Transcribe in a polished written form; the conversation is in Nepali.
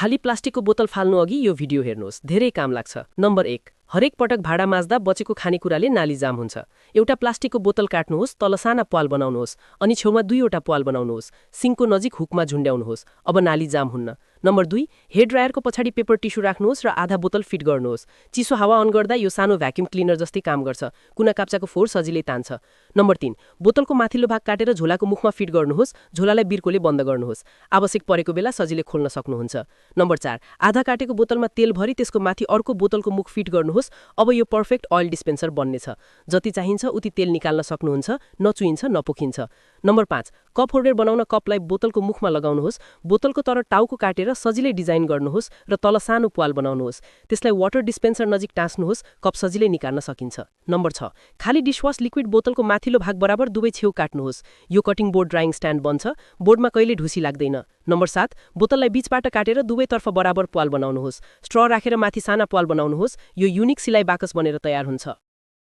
खाली प्लास्टिकको बोतल फाल्नु अघि यो भिडियो हेर्नुहोस्, धेरै काम लाग्छ। नम्बर 1, हरेक पटक भाडा माझ्दा बचेको खानेकुराले नाली जाम हुन्छ। एउटा प्लास्टिकको बोतल काट्नुहोस्, तल साना प्वाल बनाउनुहोस्, अनि छेउमा 2वटा प्वाल बनाउनुहोस्। सिङ्कको नजिक हुकमा झुन्ड्याउनुहोस्, अब नाली जाम हुन्न। नम्बर 2, हेयर ड्रायरको पछाडि पेपर टिस्यु राख्नुहोस् र आधा बोतल फिट गर्नुहोस्। चिसो हावा अन गर्दा यो सानो भ्याक्युम क्लिनर जस्तै काम गर्छ, कुना काप्चाको फोहोर सजिलै तान्छ। नम्बर 3, बोतलको माथिल्लो भाग काटेर झोलाको मुखमा फिट गर्नुहोस्, झोलालाई बिर्कोले बन्द गर्नुहोस्। आवश्यक परेको बेला सजिलै खोल्न सक्नुहुन्छ। नम्बर 4, आधा काटेको बोतलमा तेल भरी त्यसको माथि अर्को बोतलको मुख फिट गर्नुहोस्। अब यो पर्फेक्ट ऑयल डिस्पेन्सर बन्नेछ। जति चाहिन्छ उति तेल निकाल्न सक्नुहुन्छ, नचुइन्छ नपोखिन्छ। नम्बर 5, कप होल्डर बनाउन कपलाई बोतलको मुखमा लगाउनुहोस्, बोतलको तर टाउको काटेर सजिलै डिजाइन गर्नुहोस् र तल सानो प्वाल बनाउनुहोस्। त्यसलाई वाटर डिस्पेन्सर नजिक टाँस्नुहोस्, कप सजिलै निकाल्न सकिन्छ। नम्बर 6, खाली डिशवास लिक्विड बोतलको माथिल्लो भाग बराबर दुवै छेउ काट्नुहोस्। यो कटिङ बोर्ड ड्राइङ स्ट्यान्ड बन्छ, बोर्डमा कहिले ढुसी लाग्दैन। नम्बर 7, बोतललाई बीचबाट काटेर दुवैतर्फ बराबर प्वाल बनाउनुहोस्। स्ट्र राखेर माथि साना प्वाल बनाउनुहोस्। यो युनिक सिलाइ बाकस बनेर तयार हुन्छ।